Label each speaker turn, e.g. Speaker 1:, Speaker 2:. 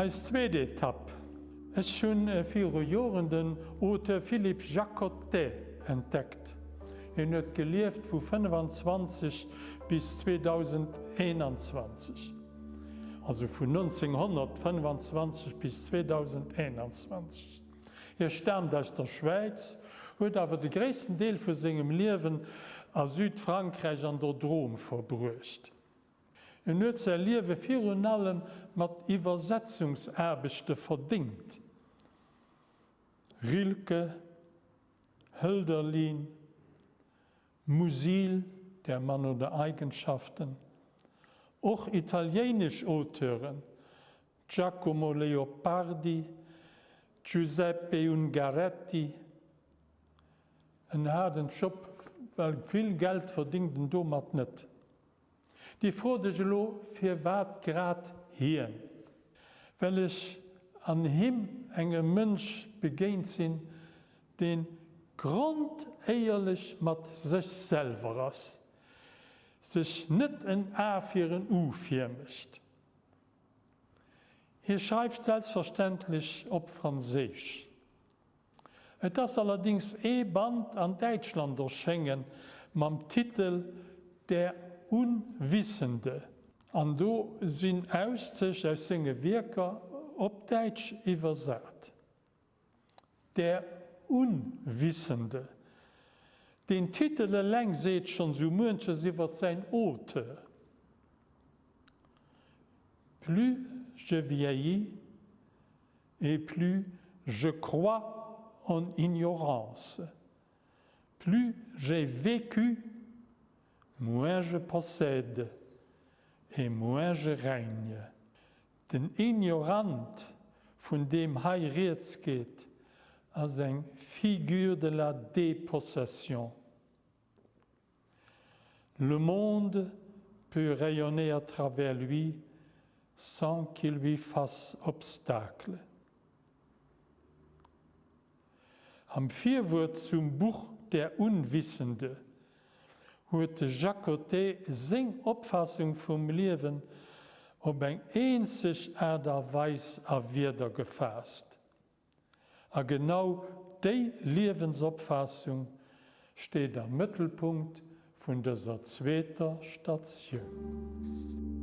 Speaker 1: Eis zweet Etapp, Ech hunn viru Joren den Auteur Philippe Jaccottet entdeckt. Hien huet gelieft vu 25 bis 2021, also vun 1925 bis 2021. Hie staamt aus der Schwäiz, huet awer de gréissten Deel vu sengem Liewen a Südfrankräich an der Drôme verbruecht. En huet säi Liewe virun allem mat Iwwersetzungsaarbechte verdéngt, Rilke, Hölderlin, Musil, Der Mann ohne Eigenschaften, och italiéinesch Auteuren, Giacomo Leopardi, Giuseppe Ungaretti. En haarden Job, well vill Geld verdingt en domat net. Dir frot iech elo, firwat grad hien? Well ech an him engem Mënsch begéint sinn, deen grondéierlech mat sech selwer ass, sech net en A fir en U virmécht. Hie schreift selbstverständlech op Franséisch. Et ass allerdings ee Band an Däitschland erschéngen mam Titel Der Unwissende. An do sinn Auszich aus senge Wierker op Däitsch iwwersat. Der Unwissende. Deen Titel eleng seet schonn sou muenches iwwert säin Auteur. Plus je vieillis, et plus je crois en ignorance. Plus j'ai vécu, moins je possède et moins je règne. Den Ignorant, vun deem hei rieds geet, ass eng Figure de la dépossession. Le monde peut rayonner à travers lui sans qu'il lui fasse obstacle. Am Virwuert zum Buch Der Unwissende huet de Jaccottet seng Opfaassung vum Liewen op eng eenzeg Aart a Weis a Wierder gefaasst. A genau déi Liewensopfaassung steet am Mëttelpunkt vun dëser zweeter Statioun.